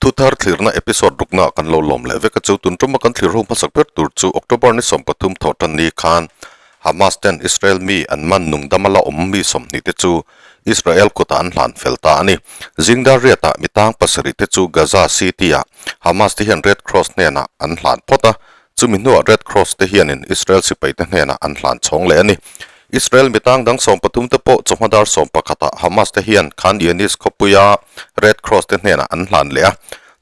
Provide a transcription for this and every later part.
Thuthar thlirna episode rukna kan lo lawm leh vek a chu tun tuma kan thlir ho hmasak ber tur chu October ni 13 thawh tan ni khan Hamas ten Israel mi an man nung dama la awm mi 20 te chu Israel kutah an hlan fel ta a ni. Zingdar riatah mi tang pasarih te chu Gaza City-ah Hamas te hian Red Cross hnenah an hlan phawt a, Chumi hnuah Red Cross te hianin Israel sipaite hnenah an hlan chhawng leh a ni. Israel mitang dang 13 te pawh chawhma dar 11 ah Hamas te hian Khan Younis khawpuia Red Cross te hnenah an hlan leh a,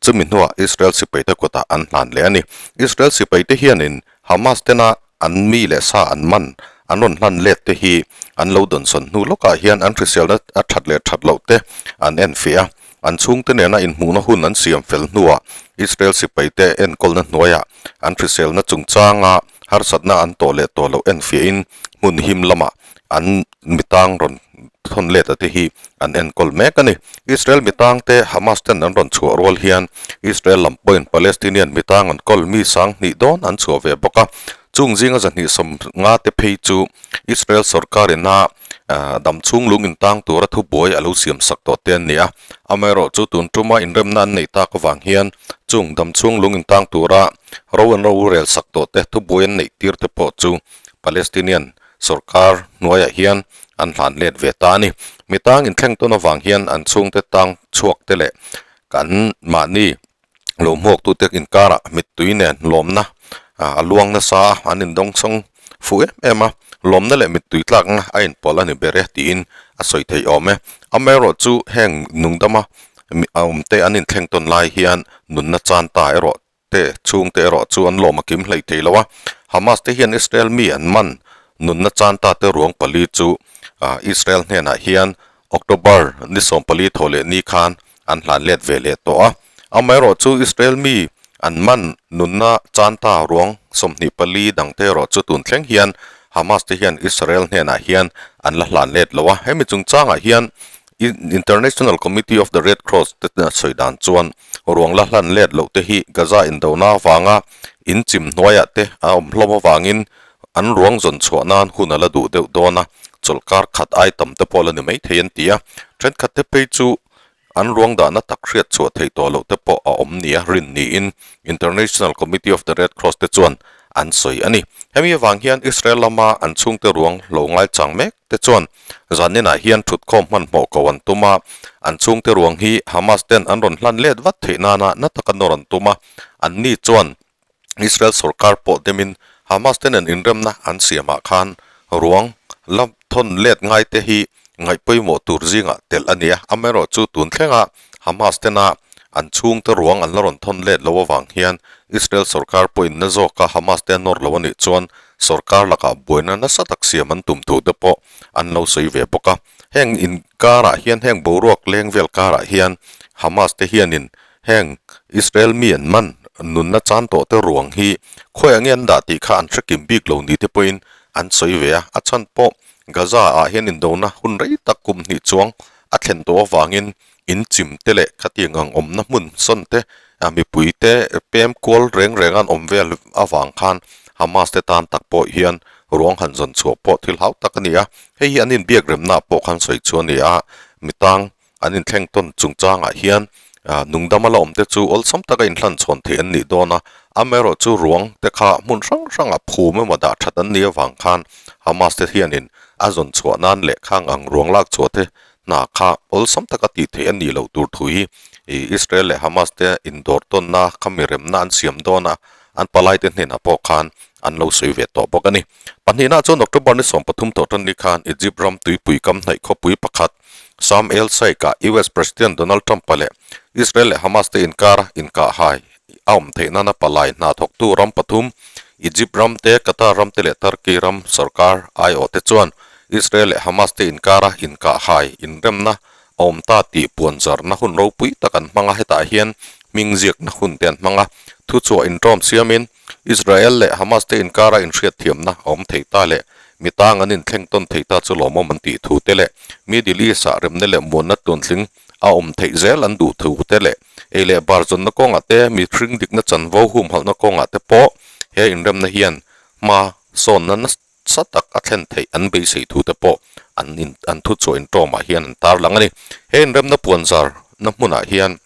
chumi hnuah Israel sipaite kutah an hlan leh a ni. Israel sipaite hianin Hamas tena an mi leh sa an man an rawn hlan let te hi an lo dawnsawn hnu lawkah hian an hriselna a that leh that loh te an enfiah a. An chhungte nena inhmuhna hun an siam fel hnuah Israel sipaite enkawlna hnuaiah an hriselna chungchanga harsatna an tawh leh tawh loh enfiahin hmun him lamah an mitang rawn thawn let a te hi an enkawl mek a ni. Israel mitangte Hamas ten an rawn chhuah rual hian Israel lam pawhin Palestinian mitang an kawl mi 2000 dawn an chhuah ve bawk a, chung zinga 250 te phei chu Israel sorkarina dam chhung lung intang tura thubuai a lo siam sak tawh te an ni a. Amaherawh chu tun tuma inremna an neih tak avang hian chung dam chhung lung intang tura ro an ro rel sak tawh te thubuai an neih tir te pawh chu Palestinian sorkar hnuaiah hian an hlan let ve ta a ni. Mi tang inthleng tawn avang hian an chhungte tang chhuak te leh kan mahni lo hmuaktute inkarah mittui nen lawmna a luang nasa a, an indawngsawng fuh em em a, lawmna leh mittui tlakna a inpawlh a ni ber e tiin a sawi theih awm e. Amaherawh chu heng nungdama awmte an inthleng tawn lai hian nunna chan ta erawh te chhungte erawh chu an lawm a kim hleih thei lo a, Hamas te hian Israel mi an man nunna chan ta te ruang pali chu Israel hnenah hian October ni 14 thawh leh ni khan an hlan let ve leh tawh a. Amaherawh chu Israel mi an man nunna chan ta ruang 24 dangte erawh chu tun thleng hian Hamas te hian Israel hnenah hian an la hlan let lo a. Hemi chungchangah hian International Committee of the Red Cross te sawi dan chuan ruang la hlan let loh te hi Gaza indona avanga in chim hnuaiah te a awm hlawm avangin an ruang zawn chhuah nan hun a la duh deuh dawn a, chawlhkar khat ai tam te pawh la ni maithei an ti a. Thenkhat te phei chu an ruang dahna tak hriat chhuah theih tawh loh te pawh a awm nia rin niin International Committee of the Red Cross te chuan an sawi a ni. Hemi avang hian Israel lama an chhungte ruang lo ngaichang mek te chuan zaninah hian thutkhawm hmanhmawh ko an tum a, an chhungte ruang hi Hamas ten an rawn hlan let vat theih nana na taka nawr an tum a, anni chuan Israel sorkar pawh demin Hamas te nen inremna an siamah khan ruang la thawn let ngai te hi ngaih pawimawh tur zingah telh a ni a. Amaherawh chu tun thlenga Hamas tena an chhungte ruang an la rawn thawn let lo avang hian Israel sorkar pawhin na zawka Hamas te a nawr lo a nih chuan sorkar lakah buaina nasa tak siam an tum thu te pawh an lo sawi ve bawk a. Heng inkarah hian heng boruak leng vel karah hian Hamas te hianin Heng Israel mi an man nunna chan tawh te ruang hi khawiah nge an dah tih kha an hre kim bik lo ni te pawhin an sawi ve a, a chhan pawh Gaza ah hian indona hun rei tak kum hnih chuang a thlen tawh avangin in chim te leh khatiang ang awmna hmun sawn te mipui te pem kual reng reng an awm vel avang khan Hamas te tan tak pawh hian ruang han zawn chhuah pawh thil hau tak a ni a, hei hi an inbiak remna pawh khan sawi chu a ni a, mitang An inthleng tawn chungchangah hian nungdama la awmte chu awlsam taka inhlanchhawn theih an nih dawn a, amaherawh chu ruang te kha hmun hrang hrangah phum emaw dah that an nih avang khan Hamas te hianin a zawn chhuah nan leh khang ang ruang lak chhuah te hna kha awlsam taka tih theih an nih loh tur thu hi Israel leh Hamas te indawr tawnna kha mi remna an siam dawn a, an palaite hnenah pawh khan an lo sawi ve tawh bawk a ni. Pahnihna chuan October ni 13 tawh tan ni khan Egypt ram tuipui kam hnaih khawpui pakhat Sharm El Sheikh-ah US President Donald Trump-a leh Israel leh Hamas te inkara inkahhai a awm theih nana palai hna thawktu ram pathum, Egypt ram te, Qatar ram te leh Turkey ram sorkar aiawhte chuan Israel leh Hamas te inkara inkahhai inremna a awm ta tih puanzarna hun ropui tak an hmang a, hetah hian hming ziakna hun te an hmang a, thuchhuah inṭawm siamin Israel leh Hamas te inkara inhriatthiamna a awm thei ta leh mi tang an inthleng tawn thei ta chu lawmawm an tih thu te leh Middle East-ah remna leh muanna tuantling a awm theih zel an duh thu te leh ei leh bar zawnna kawngah te mihring dikna chanvo humhalhna kawngah te pawh he inremna hian hma sawnna nasa tak a thlen theih an beisei thu te pawh an in an thuchhuah inṭawmah hian an tarlang a ni. He inremna puanzarna hmunah hian.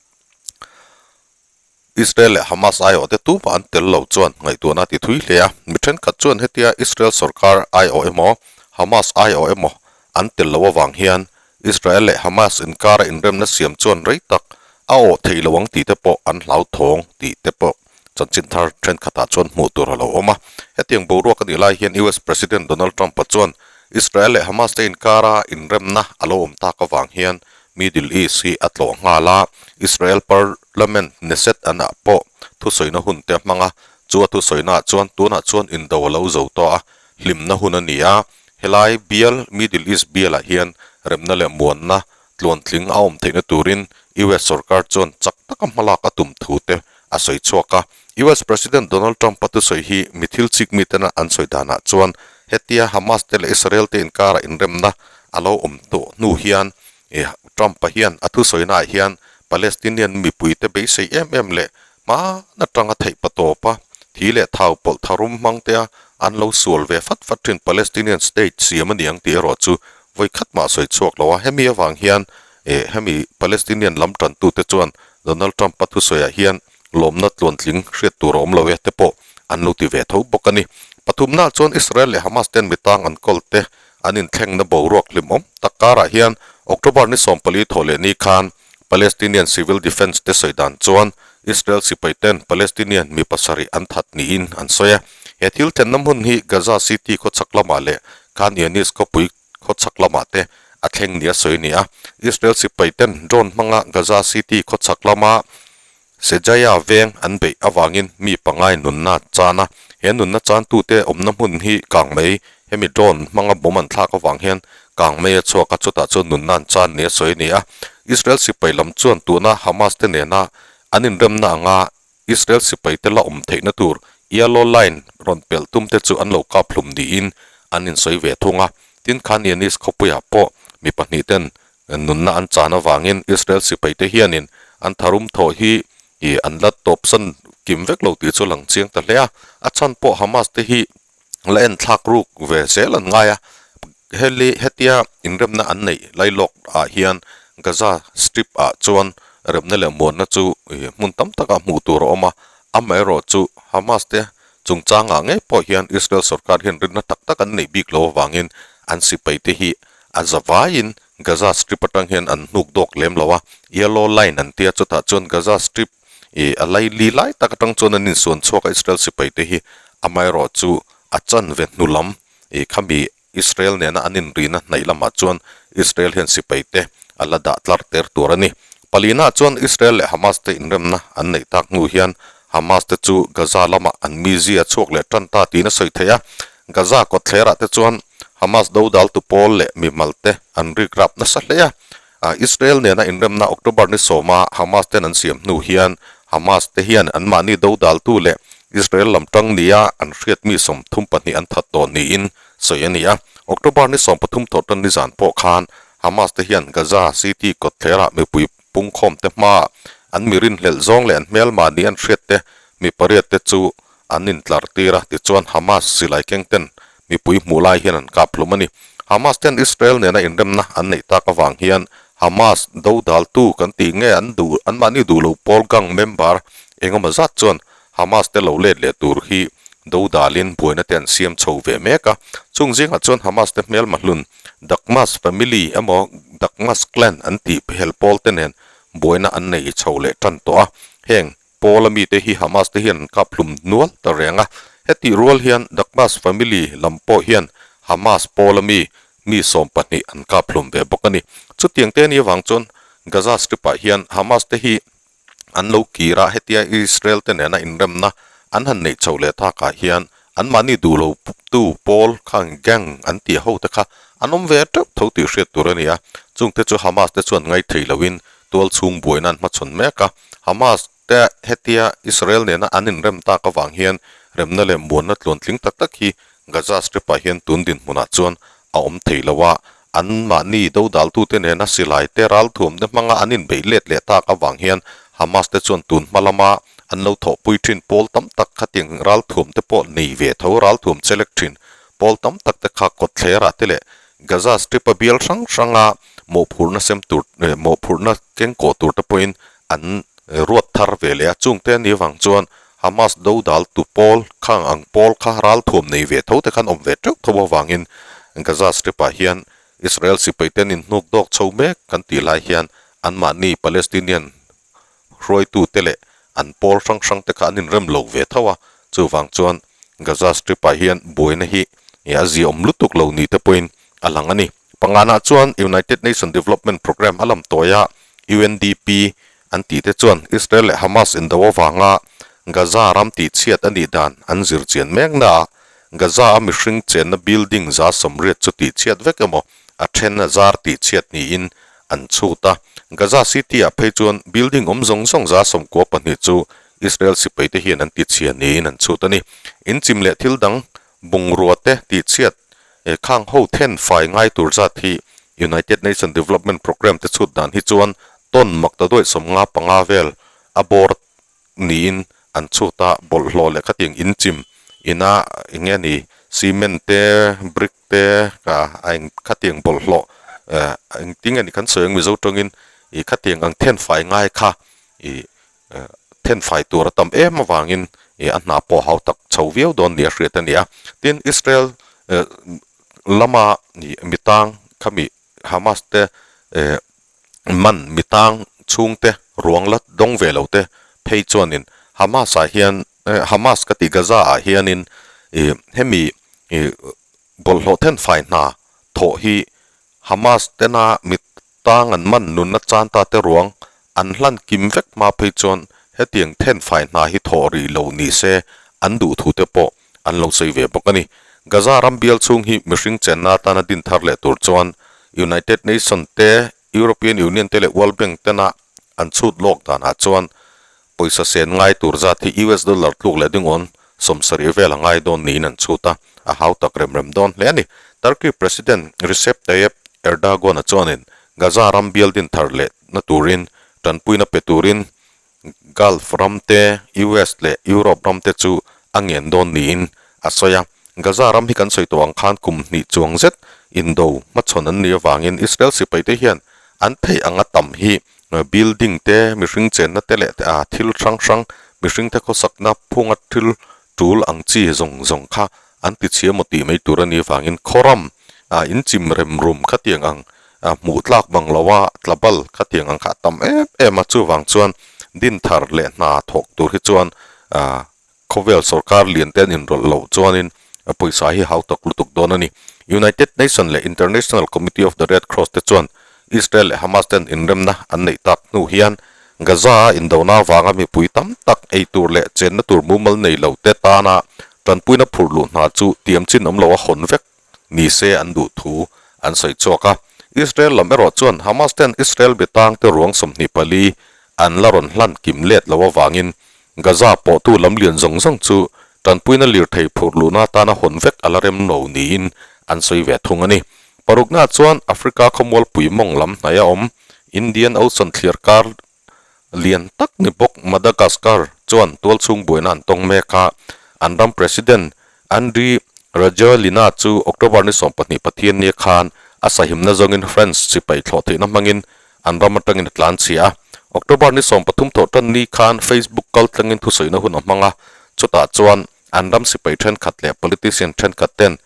Israel leh Hamas aiawh te tumah an tel lo chuan ngaihtuahna a ti thui hle a. Mi thenkhat chuan hetia Israel sorkar aiawh emaw, Hamas aiawh emaw an tel loh avang hian Israel leh Hamas inkara inremna siam chuan rei tak a awh thei lo ang tih te pawh an hlauthawng tih te pawh chanchin thar thenkhatah chuan hmuh tur a lo awm a. Hetiang boruak a nih lai hian US President Donald Trump-a chuan Israel leh Hamas te inkara inremna a lo awm tak avang hian Middle East hi a tlawh nghal a, Israel Parliament Knesset an ah pawh thusawina hun te a hmang a, chu a thusawina ah chuan tunah chuan indo a lo zo tawh a, hlimna hun a ni a, helai bial Middle East bialah hian remna leh muanna tluantling a awm theihna turin US sorkar chuan chak taka hmalak a tum thu te a sawi chhuak a. US President Donald Trump-a thusawi hi mi thil chik mitena an sawi danah chuan hetia Hamas te leh Israel te inkara inremna a lo awm tawh hnu hian Trump-a hian a thusawinaah hian Palestinian mipuite beisei em em leh Hma atanga theih pa tawpa thi leh thau pawlh tharum hmang tea an lo sual ve fat fat thin Palestinian state siam a ni ang tih erawh chu vawi khat mah sawi chhuak lo a. Hemi avang hian eh hemi Palestinian lam tantute chuan Donald Trump-a thusawiah hian lawmna tluantling hriat tur a awm lo e te pawh an lo ti ve tho bawk a ni. Pathumnaah chuan Israel leh Hamas ten mitang an kawl te an inthlengna boruak hlimawm tak karah hian October ni 14 thawh leh ni khan Palestinian Civil Defence te sawi dan chuan Israel sipai ten Palestinian mi pasarih an that niin an sawi a. He thil thenna hmun hi Gaza City khawchhak lamah leh Khan Younis khawpui khawchhak lamah te a thleng nia sawi a ni a. Israel sipai ten drone hmanga Gaza City khawchhak lama Sejaya veng an beih avangin mi pangai nunna chan a. He nunna chantute awmna hmun hi kangmei hemi drone hmanga bomb an thlak avang hian kangmei a chhuak a, chutah chuan nunna an chan nia sawi a ni a. Israel sipai lam chuan tuna Hamas te nena an inremna anga Israel sipai te la awm theihna tur yellow line rawn pelh tum te chu an lo kap hlum niin an insawi ve thung a. Tin, Khan Younis khawpuiah pawh mi pahnih ten Nunna an chan avangin Israel sipaite hianin an tharum thawh hi ih an la tawpsan kim vek lo tih chu a lang chiang ta hle a. A chhan pawh Hamas te hi la en thlak ruk ve zel an ngai a. Heli hetia inremna an neih lailawk ah hian Gaza Strip ah chuan remna leh muanna chu ih hmun tam takah hmuh tur a awm a. Amaherawh chu Hamas te chungchangah ngei pawh hian Israel sorkar hian rinna tak tak an neih bik lo avangin an sipaite hi A zavaiin Gaza Strip atang hian an hnuk dawk lem lo a, Yellow Line an tia chutah chuan Gaza Strip ih a laili lai tak atang chuan an insuan chhuak a Israel sipai te hi amaherawh chu a chanve hnu lam ih khami Israel nena an inrina hnaih lamah chuan Israel hian sipai te a la dah tlar ter tur a ni. Palina chuan Israel leh Hamas te inremna an neih tak hnu hian Hamas te chu Gaza lamah an mizia chhuak leh tan ta tiin a sawi theih a, Gaza kawtthlerah te chuan Hamas dodaltu pawl leh mimal te an rik rap nasa hle a. Israel nena inremna October ni sawma Hamas ten an siam hnu hian Hamas te hian anmahni dodaltu leh Israel lam tang nia an hriat mi 32 an that tawh niin sawi a ni a. October ni 13 thawhtan nizan pawh khan Hamas te hian Gaza City kawtthlerah mipui pungkhawm te hmaah an mi rinhlelh zawng leh an hmelma ni an hriat te mi pariat te chu an intlar tir a, tichuan Hamas silai keng ten mipui hmuh lai hian an kap hlum a ni. Hamas ten Israel nena inremna an neih tak avang hian Hamas dodaltu kan tih nge an duh anmahni duh lo pawl gang member engemaw zat chuan Hamas te lo let leh tur hi dodalin buaina te an siam chho ve mek a. Chung zingah chuan Hamas te hmelma hlun Dakmas family emaw Dakmas clan an tih hel pawl te nen buaina an nei chho leh tan tawh a. Heng Paul-a mite hi Hamas te hian an kap hlum nual ta reng a. Hetih rual hian Dakmas family lam pawh hian Hamas Paul-a mi mi 12 an kap hlum ve bawk a ni. Chutiang te ni avang chuan Gaza Strip-ah hian Hamas te hi an lo kir a, hetia Israel te nena inremna an han neih chhoh leh takah hian anmahni duh lo tu pawl khang gang an tih ho te kha an awm ve teuh tho tih hriat tur a ni a. Chungte chu Hamas te chuan ngaithei loin tual chhung buaina an hmachhawn mek a. Hamas te hetia Israel nena an inrem tak avang hian remna leh muanna tluantling tak tak hi Gaza Strip-ah hian tun dinhmunah chuan a awm thei lo a, anmahni dodaltute nena silai te ralthuamte hmanga an inbeih let leh tak avang hian Hamas te chuan tun hma lama an lo thawhpui thin pawl tam tak khatiang ralthuamte pawh nei ve tho ralthuam chelek thin pawl tam tak te kha kawtthlerah te leh Gaza Strip-a bial hrang hranga mawhphurhna sem tur mawhphurhna kengkawh tur te pawhin an. ruat thar ve leh a, chungte a nih avang chuan Hamas do dal tu pawl khang ang pawl kha ralthuam nei ve tho te khan awm ve teuh tho avangin Gaza Strip ah hian Israel sipai ten inhnuk dawk chho mek kan tih lai hian anmahni Palestinian hruaitu te leh an pawl hrang hrang te kha an inrem lo ve tho a, chuvang chuan Gaza Strip ah hian buaina hi a ziaawm lutuk lo ni te pawhin a lang a ni. Panganah chuan United Nation Development Programme a lam tawi a, UNDP an tih te chuan Israel leh Hamas indo avanga Gaza ram tihchhiat a nih dan an zir chian mek na a, Gaza a mihring chenna building 180 chu tihchhiat vek emaw a then a zar tihchhiat niin an chhut a. Gaza City ah phei chuan building awm zawng zawng 92 chu Israel sipai te hian an tichhia niin an chhut a ni. Inchim leh thil dang bungrua te tihchhiat He khang ho then fai ngai tur zat hi United Nation Development Programme te chhut dan hi chuan tawn mak ta duaih 55 vel a bawr niin an chhut a, bawlhhlawh leh khatiang inchim ina eng nge ni cement te brick te a eng khatiang bawlhhlawh eh engtin nge ni kan sawi ang Mizo tawngin ih khatiang ang then fai ngai kha ih thenfai tur a tam em avangin ih a hna pawh hau tak chho viau dawn nia hriat a ni a. Tin, Israel lama ih mitang khami Hamas te eh man mitang chhungte ruang la dawng ve lo te phei chuanin Hamas ah hian Hamas ka tih Gaza ah hianin ih hemi ih bawlhhlawh thenfai hna thawh hi Hamas tena mit Tang an man nunna chan ta te ruang an hlan kim vek hma phei chuan hetiang thenfai hna hi thawh rih lo ni se an duh thu te pawh an lo sawi ve bawk a ni. Gaza ram bial chhung hi mihring chenna atana din thar leh tur chuan United Nation te, European Union te leh World Bank tena an chhut lawk danah chuan pawisa sen ngai tur zat hi US dollar tluk leh dingawn 70 vel a ngai dawn niin an chhut a, a hau tak rem rem dawn hle a ni. Turkey President Recep Tayyip Erdogan-a chuanin Gaza ram bial din thar leh na turin tanpuina pe turin Gulf ram te, US leh Europe ram te chu a ngen dawn niin a sawi a. Gaza ram hi kan sawi tawh ang khan kum hnih chuang zet indo hmachhawn an nih avangin Israel sipaite hian an theih anga tam hi Building te, mihring chenna te leh a thil hrang hrang, mihring te khawsakna phunga thil tul ang chi zawng zawng kha an ti chhia maw tih mai tur a nih avangin khawram ah inchim rem rum khatiang ang hmuh tlak bang lo a, tlabal khatiang ang kha a tam em em a, chuvang chuan din thar leh hna thawk tur hi chuan Khawvel sorkar lian te an inrawlh loh chuanin pawisa hi hau tak lutuk dawn a ni. United Nation leh International Committee of the Red Cross te chuan Israel leh Hamas ten inremna an neih tak hnu hian Gaza-a indona avanga mipui tam tak ei tur leh chenna tur mumal nei lo te tana tanpuina phur luh hna chu tiam chin awm lo a hawn vek ni se an duh thu an sawi chhuak a. Israel lam erawh chuan Hamas ten Israel biatang te ruang 24 an la rawn hlan kim let lo avangin Gaza pawhtu lam lian zawng zawng chu tanpuina lirthei phurh luhna atana hawn vek a la rem lo niin an sawi ve thung a ni. Parukna chuan Africa khawmualpui mawng lam hnaih a awm Indian Ocean thliar kar lian tak ni bawk Madagascar chuan tualchhung buaina an tawng mek a, an ram President Andry Rajoelina chu October ni 20 Pathiannia khan a sahimna zawngin France sipai thlawh theihna hmangin an ram atangin a tlan chhia a. October ni 13 thawh tan ni khan Facebook kal tlangin thusawiina hun a hmang a, chutah chuan an ram sipai thenkhat leh politician thenkhat ten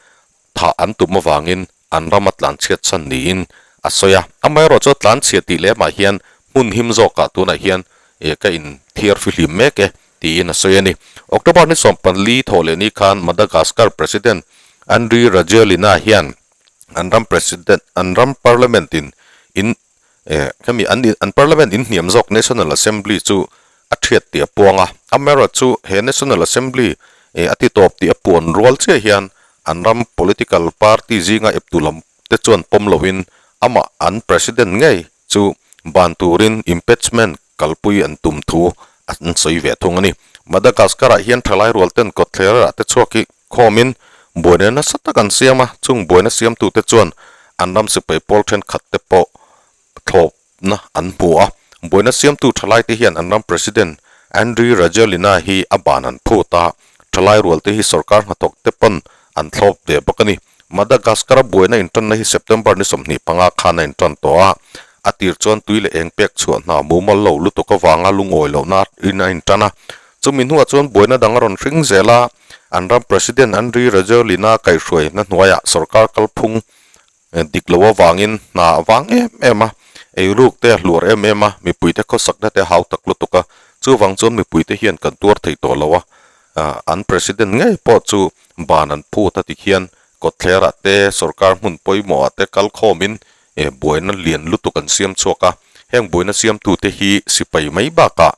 thah an tum avangin an ram a tlan chhiat chhan niin a sawi a. Amaherawhchu chu a tlan chhia tih lemah hian hmun him zawkah tunah hian ka inthiar fihlim mek e tiin a sawi a ni. October ni 14 thawh leh ni khan Madagascar President Andry Rajoelina hian an ram President an ram Parliament in in eh hemi an an Parliament in hniam zawk National Assembly chu a thiat tih a puang a. Amaherawhchu chu he National Assembly eh a ti tawp tih a puan rual chiah hian an ram political party zinga eptu lam te chuan pawm loin amah an President ngei chu ban turin impeachment kalpui an tum thu an sawi ve thung a ni. Madagascar-ah hian thalai rual ten kawtthler ah te chhuak hi khawmin buaina nasa tak an siam a, chung buaina siamtute chuan an ram sipai pawl thenkhat te pawh thlawpna an hmu a. Buaina siamtu thalai te hian an ram President Andry Rajoelina hi a ban an phut a, thalai rual te hi sorkar hnathawk te pawn an thlawp ve bawk a ni. Madagascar-a buaina intanna hi September ni 25 khan a intan tawh a. A tir chuan tui leh eng pek chhuah hna mumal lo lutuk avanga lungawi lohna in a intan a. Chumi hnuah chuan buaina dang a rawn hring zel a, an ram President Andry Rajoelina kaihhruaina hnuaiah sorkar kalphung dik lo avangin hna a vang em em a, eiruk te a hluar em em a, mipuite khawsakna te a hau tak lutuk a, chuvang chuan mipuite hian kan tuar thei tawh lo a, an President ngei pawh chu ban an phut a ti khian kawtthlerah te sorkar hmun pawimawhah te kal khawmin buaina lian lutuk an siam chhuak a, heng buaina siamtute hi sipai mai bakah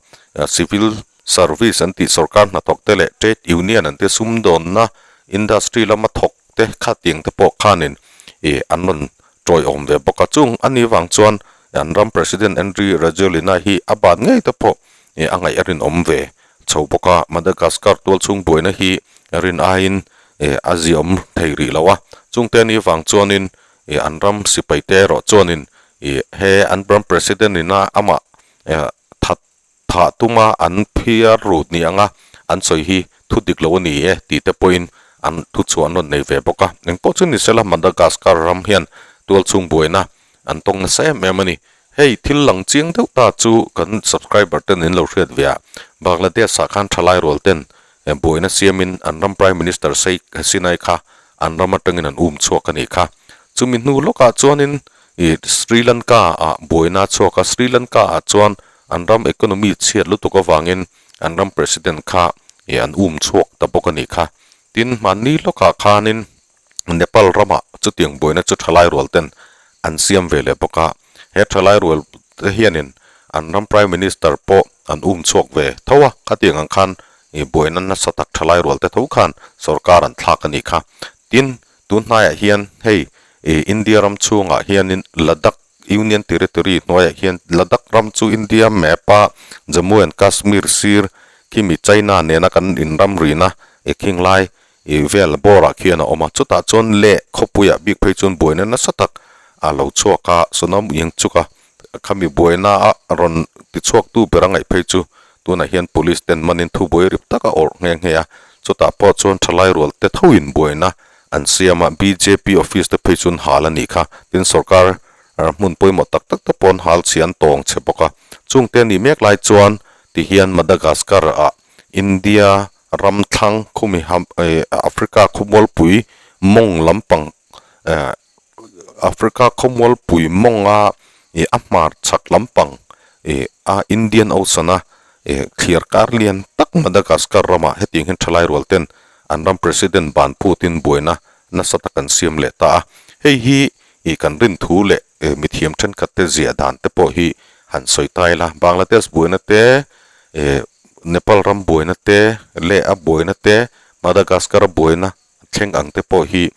civil service an tih sorkar hnathawk te leh trade union an te sumdawnna industry lama thawk te khatiang te pawh khanin ih an rawn tawiawm ve bawk a, chung a nih vang chuan an ram President Andry Rajoelina hi a ban ngei te pawh ih a ngaih a rinawm ve chho bawk a, Madagascar tualchhung buaina hi rin aiin ih a ziaawm thei rih lo a, chungte a nih vang chuanin ih an ram sipai te erawh chuanin ih he an ram President ina amah that Thah tuma an phiar rut ni anga an sawi hi thu dik lo a ni e tih te pawhin an thu chhuah an rawn nei ve bawk a. Engpawh chu ni sela Madagascar ram hian tualchhung buaina an tawng nasa em em a ni. Hei thil lang chiang deuh ta chu kan subscriber ten in lo hriat ve a, Bangladesh ah khan thalai rual ten buaina siamin an ram Prime Minister Sheikh Hasina-i kha an ram atangin an um chhuak a nih kha. Chumi hnu lawkah chuanin ih Sri Lanka ah buaina a chhuak a, Sri Lanka ah chuan An ram economy chhiat lutuk avangin an ram president kha ih an um chhuak ta bawk a nih kha. Tin, hmanni lawkah khanin Nepal ramah chutiang buaina chu thalai rual ten an siam ve leh bawk a. He thalai rual te hianin an ram prime minister pawh an um chhuak ve tho a, khatiang ang khan ih buaina nasa tak thalai rual te tho khan sorkar an thlak a nih kha. Tin, tun hnaiah hian hei ih India ram chhungah hianin Ladakh Union Territory hnuaiah hian Ladakh ram chu India map a Jammu and Kashmir sir khimi China nena kan inram rina e khing lai ih vel bawrah khian a awm a, chutah chuan leh khawpuiah bik phei chuan buaina nasa tak a lo chhuak a, Sonam Yengchuk a khami buaina a rawn tichhuaktu ber a ngaih phei chu tunah hian police ten manin thubuai rip tak a awrh nghe nghe a, chutah pawh chuan thalai rual te thoin buaina An siam a, bjp office te phei chuan hal a nih kha. Tin, sorkar hmun pawimawh tak tak te paw'n hal chhia an tawng chhe bawk a. Chungte a nih mek lai chuan tihian Madagascar ah India ram thlang khumi Africa khawmualpui mawng lampang Africa khawmualpui mawnga ih a hmar chhak lampang ih a Indian Ocean a ih thliar kar lian tak Madagascar ramah hetiang hian thalai rual ten an ram President ban phutin buaina nasa tak an siam leh ta a. Hei hi ih kan rin thu leh mithiam thenkhat te ziah dan te pawh hi han sawi ta ila, Bangladesh buaina te ih Nepal ram buaina te leh a buaina te Madagascar a buaina thleng ang te pawh hi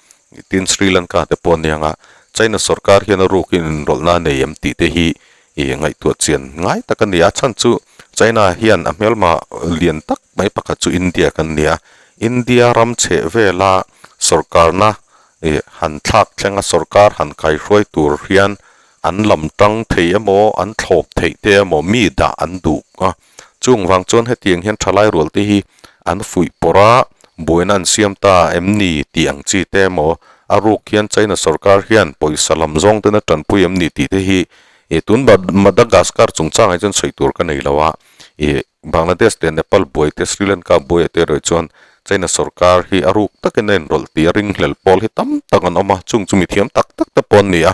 tin Sri Lanka te pawh aniang a, China sorkar hian a rukin inrawlhna a nei em tih te hi ih ngaihtuah chian ngai tak a ni a, chhan chu China hian a hmelma lian tak mai pakhat chu India kan ni a, India ram chheh vela sorkarna ih han thlak thleng a sorkar han kaihruai tur hian an lam tang thei emaw an thlawp theih te emaw mi dah an duh a. Chung vang chuan hetiang hian thalai rual te hi an fuih pawrh a, buaina an siam ta em ni tih ang chi te emaw, a ruk hian China sorkar hian pawisa lam zawng ten a tanpui em ni tih te hi ih tun Madagascar chungchangah hi chuan sawi tur ka nei lo a, ih Bangladesh leh Nepal buai te Sri Lanka buaiah te erawh chuan China sorkar hi a ruk takin a inrawlh tih a ringhlel pawl hi tam tak an awm a, chung chu mithiam tak tak te pawh an ni a,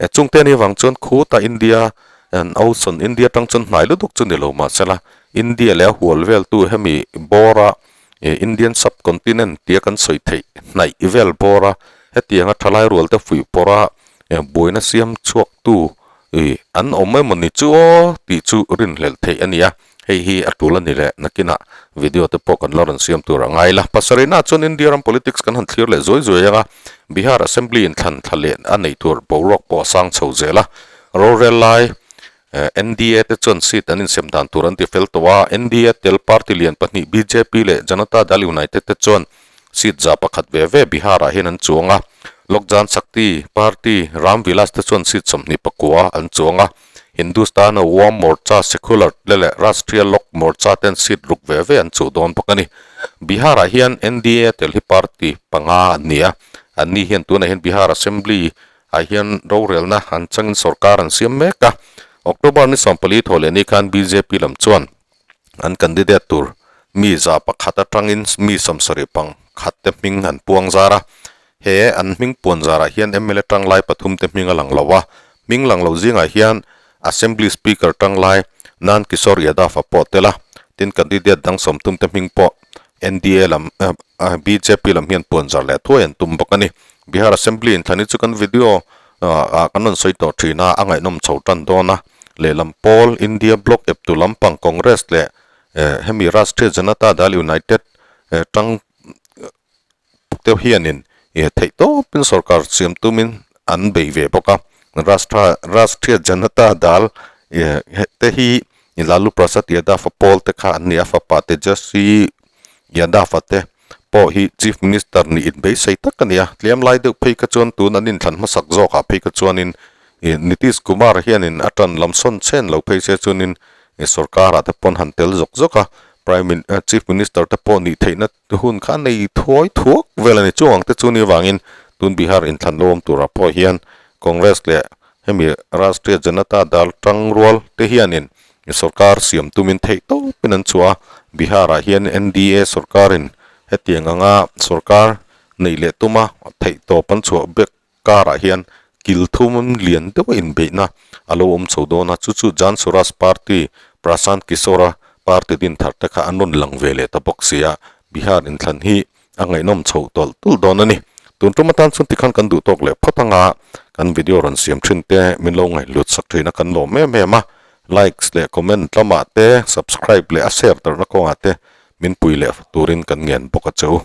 chungte anih avang chuan khutah India An Ocean India tang chuan hnai lutuk chu ni lo mahsela India leh a hual vel tu hemi bawra ih Indian subcontinent tia kan sawi theih hnaih vel bawra hetianga thalai rual te fuih pawrha eh buaina siam chhuak tu ih an awm emaw ni chu aw tih chu rinhlelh theih a ni a, hei hi a tul a ni leh nakinah video te pawh kan la rawn siam tur a ngai la. Pasarihna chuan India ram politics kan han thlir leh zuai zuai ang a, Bihar Assembly inthlan thla leh a neih tur boruak pawh a sang chho zel a, Rorel lai NDA te chuan seat an insem dan tur an ti fel tawh a, NDA tel party lian pahnih bjp leh Janata Dal United te chuan seat 100 ve ve Bihar ah hian an chuang a, Lok Jan Shakti Party Ram Vilas te chuan seat 29 an chuang a, Hindustan Awam Morcha Secular te leh Rashtriya Lok Morcha ten seat ruk ve ve an chuh dawn bawk a ni. Bihar ah hian NDA tel hi party panga an ni a, an ni hian tunah hian Bihar Assembly. Ah hian rorelna an changin sorkar an siam mek a. October ni 14 thaw leh ni khan bjp lam chuan an candidate tur mi za pakhat atangin mi 70 pang khat te hming an puang zar a. He an hming puan zarah hian mla tanglai pathum te hming a lang lo a. Hming lang lo zingah hian Assembly Speaker tanglai Nand Kishore Yadav a pawh tel a. Tin candidate dang sawmtum te hming pawh NDA lam bjp lam hian puan zar leh thuai an tum bawk a ni. Bihar Assembly inthlan hi chu kan video ah kan rawn sawi tawh thin a, a ngaihnawm chho tan dawn a. Lehlam pawl India Bloc eptu lampang Congress leh hemi Rashtriya Janata Dal United tang te hianin theih tawpin sorkar siam tumin an bei ve bawk a. Rashtra Rashtriya Janata Dal te hi Lalu Prasad Yadav-a pawl te kha an ni a, fapa Tejasvi Yadav-a te pawh hi Chief Minister nih inbeisei tak a ni a. Tlem lai deuh phei kha chuan tun an inthlan hmasak zawkah phei kha chuanin Nitish Kumar hianin a tan lam sawn chen lo phei se chuanin sorkarah te pawn han tel zawk zawk a, Prime Chief Minister te pawh nih theihna hun kha nei thuai thuak vel a ni. Chung ang te chu ni avangin tun Bihar inthlan lo awm turah pawh hian Congress leh hemi Rashtriya Janata Dal tangrual te hianin sorkar siam tumin theih tawpin an chhuah a. Bihar-ah hian NDA sorkarin hetiang anga sorkar neih leh tuma theih tawp an chhuah bek karah hian kil thum lian deuha inbeihna a lo awm chho dawn a, chu chu Jan Suraaj Party, Prashant Kishor-a party din thar te kha an rawn lang ve leh ta bawk si a, Bihar inthlan hi a ngaihnawm chho tawlh tawlh dawn a ni. Tun tum atan chuan tikhan kan duh tawk leh phawt anga kan video rawn siam thin te min lo ngaihlut sak thin a kan lawm em em a, likes leh comment lamah te, subscribe leh a share tarna kawngah te min pui leh turin kan ngen bawk a che u.